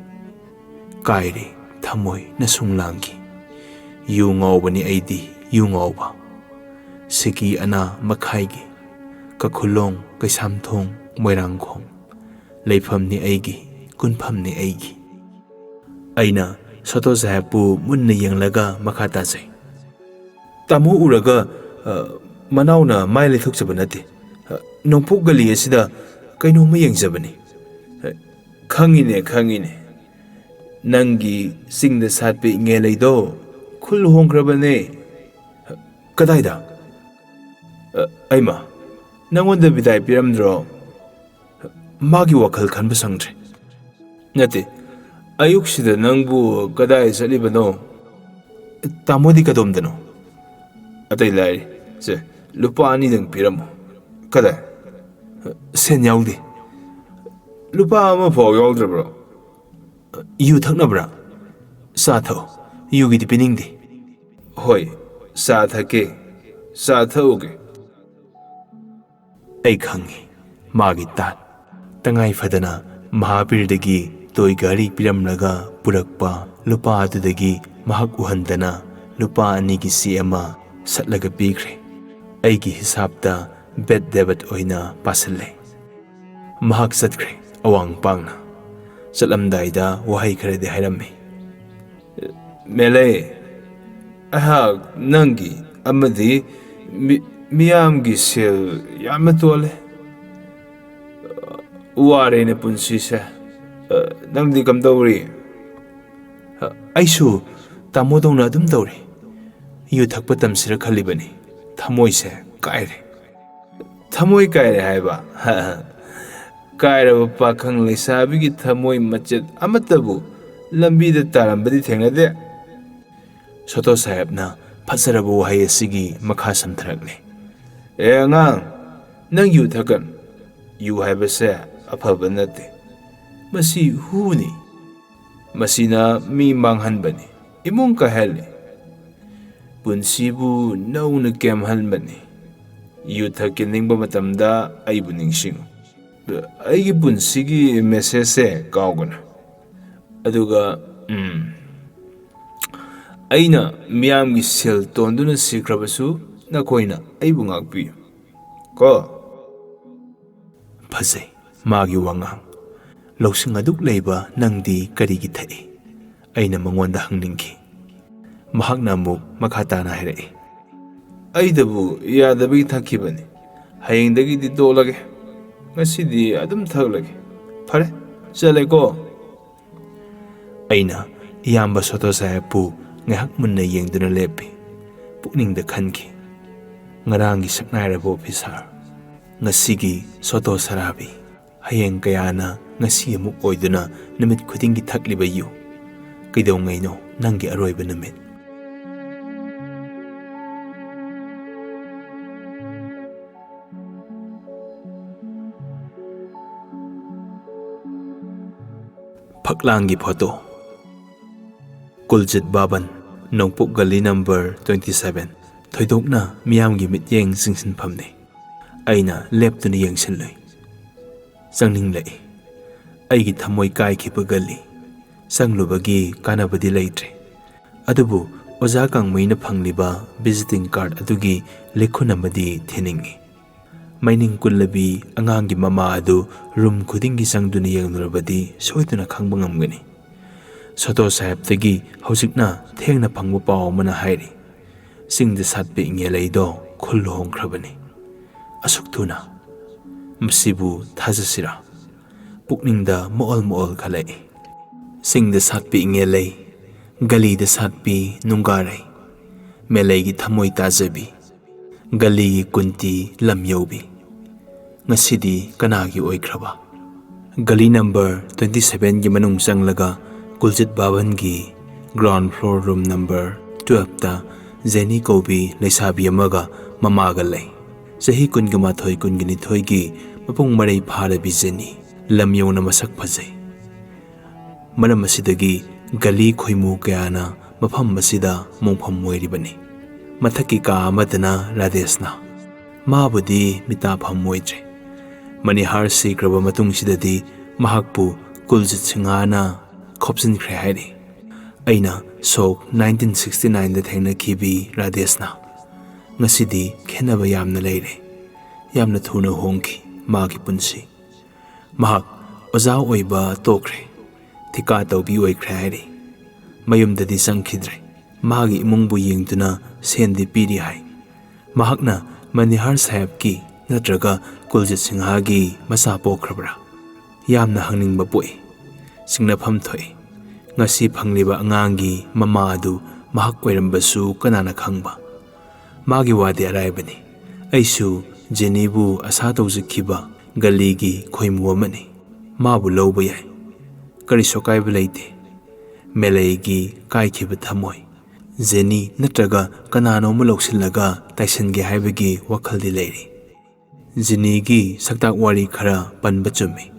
ꯀꯥꯏꯔꯦ ꯊꯃꯣꯏ ꯅꯁꯨꯡ ꯂꯥꯡꯒꯤ꯫ ꯌꯨ ꯉꯥꯎꯕꯅꯤ ꯑꯩꯗꯤ, ꯌꯨ ꯉꯥꯎꯕ꯫ ꯁꯤꯀꯤ ꯑꯅꯥ ꯃꯈꯥꯏꯒꯤ꯫ ꯀꯈꯨꯂꯣꯡ, ꯀꯩꯁꯥꯝꯊꯣꯡ, ꯃꯣꯏꯔꯥꯡꯈꯣꯡ꯫ ꯂꯩꯐꯝꯅꯤ ꯑꯩꯒꯤ, ꯀꯨꯟꯐꯝꯅꯤ ꯑꯩꯒꯤ꯫ ꯑꯩꯅ ꯁꯣꯇꯣ ꯁꯥꯍꯦꯕꯄꯨ ꯃꯨꯟꯅ ꯌꯦꯡꯂꯒ ꯃꯈꯥ ꯇꯥꯖꯩ꯫ ꯇꯥꯃꯣ ꯎꯔꯒ, ꯑ, ꯃꯅꯥꯎꯅ ꯃꯥꯏ ꯂꯩꯊꯣꯛꯆꯕ ꯅꯠꯇꯦ꯫ ꯑ, ꯅꯣꯡꯄꯣꯛ ꯒꯂꯤ ꯑꯁꯤꯗ ꯀꯩꯅꯣꯝꯃ ꯌꯦꯡꯖꯕꯅꯤ꯫ ꯑ, ꯈꯪꯉꯤꯅꯦ, ꯈꯪꯉꯤꯅꯦ꯫ ꯅꯪꯒꯤ ꯆꯤꯡꯗ ꯁꯥꯠꯄ ꯏꯉꯦꯂꯩꯗꯣ ꯈꯨꯜ ꯍꯣꯡꯈ꯭ꯔꯕꯅꯦ꯫ ꯑ, ꯀꯗꯥꯏꯗ? ꯑ, ꯑꯩꯃ, ꯅꯪꯉꯣꯟꯗ ꯕꯤꯗꯥꯏ ꯄꯤꯔꯝꯗ꯭ꯔꯣ? ꯃꯥꯒꯤ ꯋꯥꯈꯜ ꯈꯟꯕ ꯁꯪꯗ꯭ꯔꯦ꯫ ꯅꯠꯇꯦ, ꯑꯌꯨꯛꯁꯤꯗ ꯅꯪꯕꯨ ꯀꯗꯥꯏ ꯆꯠꯂꯤꯕꯅꯣ? ꯇꯥꯃꯣꯗꯤ ꯀꯗꯣꯝꯗꯅꯣ? ꯑꯇꯩ ꯂꯥꯏꯔꯤ꯫ ꯁꯦ, ꯂꯨꯄꯥ ꯑꯅꯤꯗꯪ ꯄꯤꯔꯝꯃꯣ꯫ ꯀꯗꯥꯏ? ꯁꯦꯟ ꯌꯥꯎꯗꯦ꯫ ꯂꯨꯄꯥ ꯑꯃ ꯐꯥꯎ ꯌꯥꯎꯗ꯭ꯔꯕ꯭ꯔꯣ? ꯌꯨ ꯊꯛꯅꯕ꯭ꯔꯥ? ꯆꯥ ꯊꯛꯎ꯫ ꯌꯨꯒꯤꯗꯤ ꯄꯤꯅꯤꯡꯗꯦ꯫ ꯍꯣꯏ, ꯆꯥ ꯊꯛꯀꯦ꯫ ꯆꯥ ꯊꯛꯎꯒꯦ꯫ ꯑꯩ ꯈꯪꯉꯤ, ꯃꯥꯒꯤ ꯇꯥꯠ꯫ ꯇꯉꯥꯏ ꯐꯗꯅ ꯃꯍꯥꯕꯤꯔꯗꯒꯤ ꯇꯣꯏ ꯘꯔꯤ ꯄꯤꯔꯝꯂꯒ ꯄꯨꯔꯛꯄ ꯂꯨꯄꯥ ꯑꯗꯨꯗꯒꯤ ꯃꯍꯥꯛ ꯎꯍꯟꯗꯅ ꯂꯨꯄꯥ ꯑꯅꯤꯒꯤ ꯆꯦ ꯑꯃ ꯁꯠꯂꯒ ꯄꯤꯈ꯭ꯔꯦ꯫ ꯑꯩꯒꯤ ꯍꯤꯁꯥꯞꯇ ꯕꯦꯗ ꯗꯦꯕꯠ ꯑꯣꯏꯅ ꯄꯥꯁꯤꯜꯂꯦ꯫ ꯃꯍꯥꯛ ꯆꯠꯈ꯭ꯔꯦ ꯑꯋꯥꯡ ꯄꯥꯡꯅ꯫ ꯆꯠꯂꯝꯗꯥꯏꯗ ꯋꯥꯍꯩ ꯈꯔꯗꯤ ꯍꯥꯏꯔꯝꯃꯤ꯫ ꯃꯦꯂꯩ, ꯑꯩꯍꯥꯛ ꯅꯪꯒꯤ ꯑꯃꯗꯤ ꯃꯤ-, ꯃꯤꯌꯥꯝꯒꯤ ꯁꯦꯜ ꯌꯥꯝꯅ ꯇꯣꯜꯂꯦ꯫ ꯋꯥꯔꯦꯅꯦ ꯄꯨꯟꯁꯤꯁꯦ꯫ ꯑ, ꯅꯪꯗꯤ ꯀꯝꯗꯧꯔꯤ? ꯑ, ꯑꯩꯁꯨ ꯇꯥꯃꯣꯗꯧꯅ ꯑꯗꯨꯝ ꯇꯧꯔꯤ꯫ ꯌꯨ ꯊꯛꯄ ꯇꯝꯁꯤꯔ ꯈꯜꯂꯤꯕꯅꯤ꯫ ꯊꯃꯣꯏꯁꯦ ꯀꯥꯏꯔꯦ꯫ ꯊꯃꯣꯏ ꯀꯥꯏꯔꯦ ꯍꯥꯏꯕ? ꯀꯥꯏꯔꯕ ꯄꯥꯈꯪ ꯂꯩꯁꯥꯕꯤꯒꯤ ꯊꯃꯣꯏ ꯃꯆꯦꯠ ꯑꯃꯠꯇꯕꯨ ꯂꯝꯕꯤꯗ ꯇꯥꯔꯝꯕꯗꯤ ꯊꯦꯡꯅꯗꯦ꯫ ꯁꯣꯇꯣ ꯁꯥꯍꯦꯕꯅ ꯐꯖꯔꯕ ꯋꯥꯍꯩ ꯑꯁꯤꯒꯤ ꯃꯈꯥ ꯁꯝꯊꯔꯛꯂꯤ꯫ "ꯑꯦ ꯑꯉꯥꯡ, ꯅꯪ ꯌꯨ ꯊꯛꯀꯅꯨ꯫ ꯌꯨ ꯍꯥꯏꯕꯁꯦ ꯑꯐꯕ ꯅꯠꯇꯦ꯫ ꯃꯁꯤ ꯍꯨꯅꯤ꯫ ꯃꯁꯤꯅ ꯃꯤ ꯃꯥꯡꯍꯟꯕꯅꯤ, ꯏꯃꯨꯡ ꯀꯥꯏꯍꯜꯂꯤ, ꯄꯨꯟꯁꯤꯕꯨ ꯅꯧꯅ ꯀꯦꯝꯍꯟꯕꯅꯤ꯫ ꯌꯨ ꯊꯛꯀꯦ ꯅꯤꯡꯕ ꯃꯇꯝꯗ ꯑꯩꯕꯨ ꯅꯤꯡꯁꯤꯡꯉꯨ꯫ ꯑꯩꯒꯤ ꯄꯨꯟꯁꯤꯒꯤ ꯃꯦꯁꯦꯖꯁꯦ ꯀꯥꯎꯒꯅꯨ꯫ ꯑꯗꯨꯒ, ꯎꯝ, ꯑꯩꯅ ꯃꯤꯌꯥꯝꯒꯤ ꯁꯦꯜ ꯇꯣꯟꯗꯨꯅ ꯁꯤꯈ꯭ꯔꯕꯁꯨ ꯅꯈꯣꯏꯅ ꯑꯩꯕꯨ ꯉꯥꯛꯄꯤꯌꯨ ꯀꯣ꯫" ꯐꯖꯩ ꯃꯥꯒꯤ ꯋꯥꯉꯥꯡ꯫ "ꯂꯧꯁꯤꯡ ꯑꯗꯨꯛ ꯂꯩꯕ ꯅꯪꯗꯤ ꯀꯔꯤꯒꯤ ꯊꯛꯏ?" ꯑꯩꯅ ꯃꯉꯣꯟꯗ ꯍꯪꯅꯤꯡꯈꯤ꯫ ꯃꯍꯥꯛꯅ ꯑꯃꯨꯛ ꯃꯈꯥ ꯇꯥꯅ ꯍꯥꯏꯔꯛꯏ꯫ "ꯑꯩꯗꯕꯨ ꯌꯥꯗꯕꯒꯤ ꯊꯛꯈꯤꯕꯅꯤ꯫ ꯍꯌꯦꯡꯗꯒꯤꯗꯤ ꯇꯣꯛꯂꯒꯦ꯫ ꯉꯁꯤꯗꯤ ꯑꯗꯨꯝ ꯊꯛꯂꯒꯦ꯫ ꯐꯔꯦ, ꯆꯠꯂꯦꯀꯣ꯫" ꯑꯩꯅ ꯏꯌꯥꯝꯕ ꯁꯣꯇꯣ ꯁꯥꯍꯦꯕꯄꯨ ꯉꯥꯏꯍꯥꯛ ꯃꯨꯟꯅ ꯌꯦꯡꯗꯨꯅ ꯂꯦꯞꯄꯤ꯫ ꯄꯨꯛꯅꯤꯡꯗ ꯈꯟꯈꯤ, "ꯉꯔꯥꯡꯒꯤ ꯁꯛꯅꯥꯏꯔꯕ ꯑꯣꯐꯤꯁꯥꯔ, ꯉꯁꯤꯒꯤ ꯁꯣꯇꯣ ꯁꯔꯥꯕꯤ, ꯍꯌꯦꯡ ꯀꯌꯥꯅ ꯉꯁꯤ ꯑꯃꯨꯛ ꯑꯣꯏꯗꯨꯅ ꯅꯨꯃꯤꯠ ꯈꯨꯗꯤꯡꯒꯤ ꯊꯛꯂꯤꯕ ꯌꯨ꯫ ꯀꯩꯗꯧꯉꯩꯅꯣ ꯅꯪꯒꯤ ꯑꯔꯣꯏꯕ ꯅꯨꯃꯤꯠ?" ꯐꯛꯂꯥꯡꯒꯤ ꯐꯣꯇꯣ꯫ ꯀꯨꯜꯖꯤꯠ ꯚꯕꯟ, ꯅꯣꯡꯄꯣꯛ ꯒꯂꯤ ꯅꯝꯕꯔ twenty seven꯫ ꯊꯣꯏꯗꯣꯛꯅ ꯃꯤꯌꯥꯝꯒꯤ ꯃꯤꯠꯌꯦꯡ ꯆꯤꯡꯁꯤꯟꯐꯝꯅꯤ꯫ ꯑꯩꯅ ꯂꯦꯞꯇꯨꯅ ꯌꯦꯡꯁꯤꯜꯂꯨꯏ꯫ ꯆꯪꯅꯤꯡꯂꯛꯏ꯫ ꯑꯩꯒꯤ ꯊꯃꯣꯏ ꯀꯥꯏꯈꯤꯕ ꯒꯂꯤ꯫ ꯆꯪꯂꯨꯕꯒꯤ ꯀꯥꯟꯅꯕꯗꯤ ꯂꯩꯇ꯭ꯔꯦ꯫ ꯑꯗꯨꯕꯨ ꯑꯣꯖꯥ ꯀꯥꯡꯃꯩꯅ ꯐꯪꯂꯤꯕ ꯚꯤꯖꯤꯇꯤꯡ ꯀꯥꯔꯗ ꯑꯗꯨꯒꯤ ꯂꯤꯈꯨꯟ ꯑꯃꯗꯤ ꯊꯤꯅꯤꯡꯏ꯫ ꯃꯩꯅꯤꯡ ꯀꯨꯜꯂꯕꯤ ꯑꯉꯥꯡꯒꯤ ꯃꯃꯥ ꯑꯗꯨ ꯔꯨꯝ ꯈꯨꯗꯤꯡꯒꯤ ꯆꯪꯗꯨꯅ ꯌꯦꯡꯂꯨꯔꯕꯗꯤ ꯁꯣꯏꯗꯅ ꯈꯪꯕ ꯉꯝꯒꯅꯤ꯫ ꯁꯣꯇꯣ ꯁꯥꯍꯦꯕꯇꯒꯤ ꯍꯧꯖꯤꯛꯅ ꯊꯦꯡꯅ ꯐꯪꯕ ꯄꯥꯎ ꯑꯃꯅ ꯍꯥꯏꯔꯤ, ꯆꯤꯡꯗ ꯁꯥꯠꯄ ꯏꯉꯦꯂꯩꯗꯣ ꯈꯨꯜ ꯍꯣꯡꯈ꯭ꯔꯕꯅꯤ꯫ ꯑꯁꯨꯛ ꯊꯨꯅ? ꯃꯁꯤꯕꯨ ꯊꯥꯖꯁꯤꯔꯥ? ꯄꯨꯛꯅꯤꯡꯗ ꯃꯑꯣꯜ ꯃꯑꯣꯜ ꯈꯜꯂꯛꯏ꯫ ꯆꯤꯡꯗ ꯁꯥꯠꯄꯤ ꯏꯉꯦꯂꯩ, ꯒꯂꯤꯗ ꯁꯥꯠꯄꯤ ꯅꯨꯡꯒꯥꯔꯩ, ꯃꯦꯂꯩꯒꯤ ꯊꯃꯣꯏ ꯇꯥꯖꯕꯤ, ꯒꯂꯤꯒꯤ ꯀꯨꯟꯇꯤ ꯂꯝ ꯌꯧꯕꯤ꯫ ꯉꯁꯤꯗꯤ ꯀꯅꯥꯒꯤ ꯑꯣꯏꯈ꯭ꯔꯕ? ꯒꯂꯤ ꯅꯝꯕꯔ ꯇ꯭ꯋꯦꯟꯇꯤ ꯁꯚꯦꯟꯒꯤ ꯃꯅꯨꯡ ꯆꯪꯂꯒ ꯀꯨꯜꯖꯤꯠ ꯚꯕꯟꯒꯤ ꯒ꯭ꯔꯥꯎꯟ ꯐ꯭ꯂꯣꯔ ꯔꯨꯝ ꯅꯝꯕꯔ ꯇꯨꯋꯦꯜꯐꯇ ꯖꯦꯅꯤ ꯀꯧꯕꯤ ꯂꯩꯁꯥꯕꯤ ꯑꯃꯒ ꯃꯃꯥꯒ ꯂꯩ꯫ ꯆꯍꯤ ꯀꯨꯟꯒ ꯃꯥꯊꯣꯏ, ꯀꯨꯟꯒ ꯅꯤꯊꯣꯏꯒꯤ ꯃꯄꯨꯡ ꯃꯔꯩ ꯐꯥꯔꯕꯤ ꯖꯦꯅꯤ ꯂꯝ ꯌꯧꯅ ꯃꯁꯛ ꯐꯖꯩ꯫ ꯃꯔꯝ ꯑꯁꯤꯗꯒꯤ ꯒꯂꯤ ꯈꯣꯏꯃꯨ ꯀꯌꯥꯅ ꯃꯐꯝ ꯑꯁꯤꯗ ꯃꯣꯡꯐꯝ ꯑꯣꯏꯔꯤꯕꯅꯤ꯫ ꯃꯊꯛꯀꯤ ꯀꯥ ꯑꯃꯗꯅ ꯔꯥꯙꯦꯁꯅꯥ꯫ ꯃꯥꯕꯨꯗꯤ ꯃꯤꯇꯥ ꯐꯝ ꯑꯣꯏꯗ꯭ꯔꯦ꯫ ꯃꯅꯤꯍꯥꯔ ꯁꯤꯈ꯭ꯔꯕ ꯃꯇꯨꯡꯁꯤꯗꯗꯤ ꯃꯍꯥꯛꯄꯨ ꯀꯨꯜꯖꯤꯠ ꯁꯤꯡꯍꯅ ꯈꯣꯞꯆꯤꯟꯈ꯭ꯔꯦ ꯍꯥꯏꯔꯤ꯫ ꯑꯩꯅ ꯁꯣꯛ ꯅꯥꯏꯟꯇꯤꯟ ꯁꯤꯛꯁꯇꯤ ꯅꯥꯏꯟꯗ ꯊꯦꯡꯅꯈꯤꯕꯤ ꯔꯥꯙꯦꯁꯅꯥ ꯉꯁꯤꯗꯤ ꯈꯦꯠꯅꯕ ꯌꯥꯝꯅ ꯂꯩꯔꯦ꯫ ꯌꯥꯝꯅ ꯊꯨꯅ ꯍꯣꯡꯈꯤ ꯃꯥꯒꯤ ꯄꯨꯟꯁꯤ꯫ ꯃꯍꯥꯛ ꯑꯣꯖꯥ ꯑꯣꯏꯕ ꯇꯣꯛꯈ꯭ꯔꯦ꯫ ꯊꯤꯀꯥ ꯇꯧꯕꯤ ꯑꯣꯏꯈ꯭ꯔꯦ ꯍꯥꯏꯔꯤ꯫ ꯃꯌꯨꯝꯗꯗꯤ ꯆꯪꯈꯤꯗ꯭ꯔꯦ꯫ ꯃꯥꯒꯤ ꯏꯃꯨꯡꯕꯨ ꯌꯦꯡꯗꯨꯅ ꯁꯦꯟꯗꯤ ꯄꯤꯔꯤ ꯍꯥꯏ꯫ ꯃꯍꯥꯛꯅ ꯃꯅꯤꯍꯥꯔ ꯁꯥꯍꯦꯕꯀꯤ ꯅꯠꯇ꯭ꯔꯒ ꯀꯨꯜꯖꯤꯠ ꯁꯤꯡꯍꯒꯤ ꯃꯆꯥ ꯄꯣꯛꯈ꯭ꯔꯕ꯭ꯔꯥ? ꯌꯥꯝꯅ ꯍꯪꯅꯤꯡꯕ ꯄꯣꯛꯏ꯫ ꯆꯤꯡꯅꯐꯝ ꯊꯣꯛꯏ꯫ ꯉꯁꯤ ꯐꯪꯂꯤꯕ ꯑꯉꯥꯡꯒꯤ ꯃꯃꯥ ꯑꯗꯨ ꯃꯍꯥꯛ ꯑꯣꯏꯔꯝꯕꯁꯨ ꯀꯅꯥꯅ ꯈꯪꯕ? ꯃꯥꯒꯤ ꯋꯥꯗꯤ ꯑꯔꯥꯏꯕꯅꯤ꯫ ꯑꯩꯁꯨ ꯖꯦꯅꯤꯕꯨ ꯑꯁꯥ ꯇꯧꯖꯈꯤꯕ ꯒꯂꯤꯒꯤ ꯈꯣꯏꯃꯨ ꯑꯃꯅꯤ꯫ ꯃꯥꯕꯨ ꯂꯧꯕ ꯌꯥꯏ꯫ ꯀꯔꯤꯁꯨ ꯑꯀꯥꯏꯕ ꯂꯩꯇꯦ꯫ ꯃꯦꯂꯩꯒꯤ ꯀꯥꯏꯈꯤꯕ ꯊꯃꯣꯏ꯫ ꯖꯦꯅꯤ ꯅꯠꯇ꯭ꯔꯒ ꯀꯅꯥꯅꯣꯝꯃ ꯂꯧꯁꯤꯜꯂꯒ ꯇꯥꯏꯁꯟꯒꯦ ꯍꯥꯏꯕꯒꯤ ꯋꯥꯈꯜꯗꯤ ꯂꯩꯔꯤ꯫ ꯖꯦꯅꯤꯒꯤ ꯁꯛꯇꯥꯛ ꯋꯥꯔꯤ ꯈꯔ ꯄꯟꯕ ꯆꯨꯝꯃꯤ꯫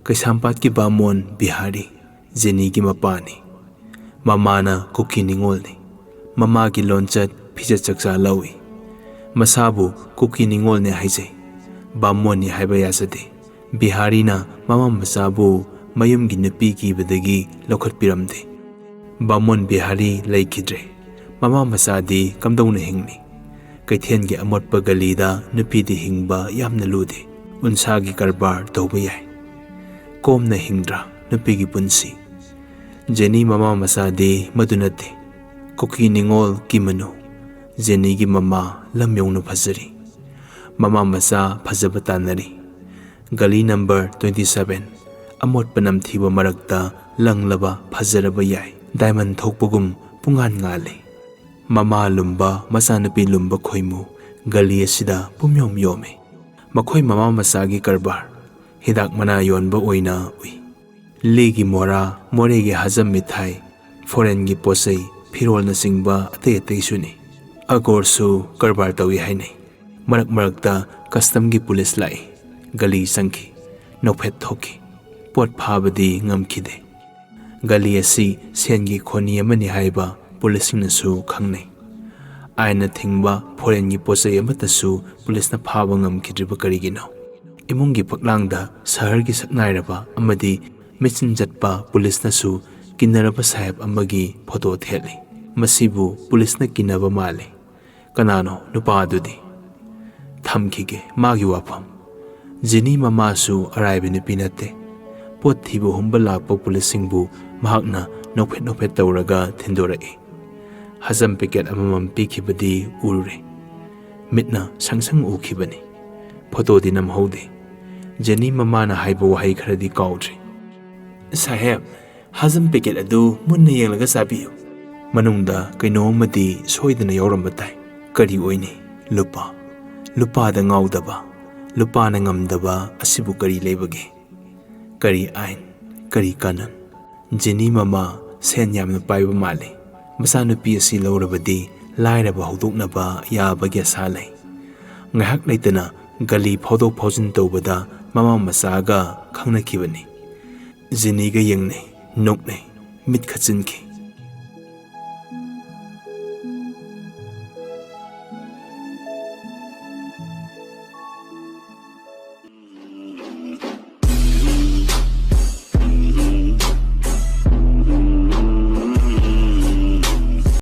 ꯀꯩꯁꯥꯝꯄꯥꯠꯀꯤ ꯕꯥꯃꯣꯟ ꯕꯤꯍꯥꯔꯤ ꯖꯦꯅꯤꯒꯤ ꯃꯄꯥꯅꯤ꯫ ꯃꯃꯥꯅ ꯀꯨꯀꯤ ꯅꯤꯉꯣꯜꯅꯤ꯫ ꯃꯃꯥꯒꯤ ꯂꯣꯟꯆꯠ ꯐꯤꯖꯦꯠ ꯆꯛꯆꯥ ꯂꯧꯏ꯫ ꯃꯁꯥꯕꯨ ꯀꯨꯀꯤ ꯅꯤꯉꯣꯜꯅꯤ ꯍꯥꯏꯖꯩ꯫ ꯕꯥꯃꯣꯟꯅꯤ ꯍꯥꯏꯕ ꯌꯥꯖꯗꯦ꯫ ꯕꯤꯍꯥꯔꯤꯅ ꯃꯃꯥ ꯃꯆꯥꯕꯨ ꯃꯌꯨꯝꯒꯤ ꯅꯨꯄꯤ ꯀꯤꯕꯗꯒꯤ ꯂꯧꯈꯠꯄꯤꯔꯝꯗꯦ꯫ ꯕꯥꯃꯣꯟ ꯕꯤꯍꯥꯔꯤ ꯂꯩꯈꯤꯗ꯭ꯔꯦ꯫ ꯃꯃꯥ ꯃꯆꯥꯗꯤ ꯀꯝꯗꯧꯅ ꯍꯤꯡꯅꯤ? ꯀꯩꯊꯦꯜꯒꯤ ꯑꯃꯣꯠꯄ ꯒꯂꯤꯗ ꯅꯨꯄꯤꯗꯤ ꯍꯤꯡꯕ ꯌꯥꯝꯅ ꯂꯨꯗꯦ꯫ ꯎꯟꯁꯥꯒꯤ ꯀꯔꯕꯥꯔ ꯇꯧꯕ ꯌꯥꯏ꯫ ꯀꯣꯝꯅ ꯍꯤꯡꯗ꯭ꯔꯥ ꯅꯨꯄꯤꯒꯤ ꯄꯨꯟꯁꯤ? ꯖꯦꯅꯤ ꯃꯃꯥ ꯃꯆꯥꯗꯤ ꯃꯗꯨ ꯅꯠꯇꯦ꯫ ꯀꯨꯀꯤ ꯅꯤꯉꯣꯜ ꯀꯤꯃꯅꯨ꯫ ꯖꯦꯅꯤꯒꯤ ꯃꯃꯥ ꯂꯝ ꯌꯧꯅ ꯐꯖꯔꯤ꯫ ꯃꯃꯥ ꯃꯆꯥ ꯐꯖꯕ ꯇꯥꯟꯅꯔꯤ꯫ ꯒꯂꯤ ꯅꯝꯕꯔ twenty seven, ꯑꯃꯣꯠꯄ ꯅꯝꯊꯤꯕ ꯃꯔꯛꯇ ꯂꯪꯂꯕ ꯐꯖꯔꯕ ꯌꯥꯏ꯫ ꯗꯥꯏꯃꯟ ꯊꯣꯛꯄꯒꯨꯝ ꯄꯨꯡꯉꯥꯟ ꯉꯥꯜꯂꯤ꯫ ꯃꯃꯥ ꯂꯨꯝꯕ, ꯃꯆꯥꯅꯨꯄꯤ ꯂꯨꯝꯕ ꯈꯣꯏꯃꯨ ꯒꯂꯤ ꯑꯁꯤꯗ ꯄꯨꯝꯌꯣꯝ ꯌꯣꯝꯃꯤ꯫ ꯃꯈꯣꯏ ꯃꯃꯥ ꯃꯆꯥꯒꯤ ꯀꯔꯕꯥꯔ ꯍꯤꯗꯥꯛ ꯃꯅꯥ ꯌꯣꯟꯕ ꯑꯣꯏꯅ ꯎꯏ꯫ ꯂꯤꯒꯤ ꯃꯣꯔꯥ, ꯃꯣꯔꯦꯒꯤ ꯍꯖꯝ ꯃꯤꯊꯥꯏ, ꯐꯣꯔꯦꯟꯒꯤ ꯄꯣꯠꯆꯩ, ꯐꯤꯔꯣꯜꯅꯆꯤꯡꯕ ꯑꯇꯩ ꯑꯇꯩꯁꯨꯅꯤ꯫ ꯑꯒꯣꯔꯁꯨ ꯀꯔꯕꯥꯔ ꯇꯧꯏ ꯍꯥꯏꯅꯩ꯫ ꯃꯔꯛ ꯃꯔꯛꯇ ꯀꯁꯇꯝꯒꯤ ꯄꯨꯂꯤꯁ ꯂꯥꯛꯏ꯫ ꯒꯂꯤ ꯆꯪꯈꯤ꯫ ꯅꯣꯛꯐꯦꯠ ꯊꯣꯛꯈꯤ꯫ ꯄꯣꯠ ꯐꯥꯕꯗꯤ ꯉꯝꯈꯤꯗꯦ꯫ ꯒꯂꯤ ꯑꯁꯤ ꯁꯦꯟꯒꯤ ꯈꯣꯅꯤ ꯑꯃꯅꯤ ꯍꯥꯏꯕ ꯄꯨꯂꯤꯁꯁꯤꯡꯅꯁꯨ ꯈꯪꯅꯩ꯫ ꯑꯥꯏꯟꯅ ꯊꯤꯡꯕ ꯐꯣꯔꯦꯟꯒꯤ ꯄꯣꯠꯆꯩ ꯑꯃꯠꯇꯁꯨ ꯄꯨꯂꯤꯁꯅ ꯐꯥꯕ ꯉꯝꯈꯤꯗ꯭ꯔꯤꯕ ꯀꯔꯤꯒꯤꯅꯣ? ꯏꯃꯨꯡꯒꯤ ꯐꯛꯂꯥꯡꯗ ꯁꯍꯔꯒꯤ ꯁꯛꯅꯥꯏꯔꯕ ꯑꯃꯗꯤ ꯃꯤꯆꯤꯟ ꯆꯠꯄ ꯄꯨꯂꯤꯁꯅꯁꯨ ꯀꯤꯟꯅꯔꯕ ꯁꯥꯍꯦꯕ ꯑꯃꯒꯤ ꯐꯣꯇꯣ ꯊꯦꯠꯂꯤ꯫ ꯃꯁꯤꯕꯨ ꯄꯨꯂꯤꯁꯅ ꯀꯤꯟꯅꯕ ꯃꯥꯜꯂꯤ꯫ ꯀꯅꯥꯅꯣ ꯅꯨꯄꯥ ꯑꯗꯨꯗꯤ? ꯊꯝꯈꯤꯒꯦ ꯃꯥꯒꯤ ꯋꯥꯐꯝ꯫ ꯖꯤꯅꯤ ꯃꯃꯥꯁꯨ ꯑꯔꯥꯏꯕ ꯅꯨꯄꯤ ꯅꯠꯇꯦ꯫ ꯄꯣꯠ ꯊꯤꯕ ꯍꯨꯝꯕ ꯂꯥꯛꯄ ꯄꯨꯂꯤꯁꯁꯤꯡꯕꯨ ꯃꯍꯥꯛꯅ ꯅꯣꯛꯐꯦꯠ ꯅꯣꯛꯐꯦꯠ ꯇꯧꯔꯒ ꯊꯤꯟꯗꯣꯔꯛꯏ꯫ ꯍꯖꯝ ꯄꯦꯀꯦꯠ ꯑꯃꯃꯝ ꯄꯤꯈꯤꯕꯗꯤ ꯎꯔꯨꯔꯦ꯫ ꯃꯤꯠꯅ ꯁꯪ ꯁꯪ ꯎꯈꯤꯕꯅꯤ꯫ ꯐꯣꯇꯣꯗꯤ ꯅꯝꯍꯧꯗꯦ꯫ ꯖꯦꯅꯤ ꯃꯃꯥꯅ ꯍꯥꯏꯕ ꯋꯥꯍꯩ ꯈꯔꯗꯤ ꯀꯥꯎꯗ꯭ꯔꯤ꯫ "ꯁꯥꯍꯦꯕ, ꯍꯖꯝ ꯄꯦꯀꯦꯠ ꯑꯗꯨ ꯃꯨꯟꯅ ꯌꯦꯡꯂꯒ ꯆꯥꯕꯤꯌꯨ꯫ ꯃꯅꯨꯡꯗ ꯀꯩꯅꯣꯝꯃꯗꯤ ꯁꯣꯏꯗꯅ ꯌꯥꯎꯔꯝꯕ ꯇꯥꯏ꯫ ꯀꯔꯤ ꯑꯣꯏꯅꯤ? ꯂꯨꯄꯥ꯫ ꯂꯨꯄꯥꯗ ꯉꯥꯎꯗꯕ, ꯂꯨꯄꯥꯅ ꯉꯝꯗꯕ ꯑꯁꯤꯕꯨ ꯀꯔꯤ ꯂꯩꯕꯒꯦ? ꯀꯔꯤ ꯑꯥꯏꯟ, ꯀꯔꯤ ꯀꯥꯅꯨꯟ?" ꯖꯤꯅꯤ ꯃꯃꯥ ꯁꯦꯟ ꯌꯥꯝꯅ ꯄꯥꯏꯕ ꯃꯥꯜꯂꯤ꯫ ꯃꯆꯥꯅꯨꯄꯤ ꯑꯁꯤ ꯂꯧꯔꯕꯗꯤ ꯂꯥꯏꯔꯕ ꯍꯧꯗꯣꯛꯅꯕ ꯌꯥꯕꯒꯤ ꯑꯁꯥ ꯂꯩ꯫ ꯉꯥꯏꯍꯥꯛ ꯂꯩꯇꯅ ꯒꯂꯤ ꯐꯥꯎꯗꯣꯛ ꯐꯥꯎꯖꯤꯟ ꯇꯧꯕꯗ ꯃꯃꯥ ꯃꯆꯥꯒ ꯈꯪꯅꯈꯤꯕꯅꯤ꯫ ꯖꯤꯅꯤꯒ ꯌꯦꯡꯅꯩ, ꯅꯣꯛꯅꯩ, ꯃꯤꯠ ꯈꯠꯆꯤꯟꯈꯤ꯫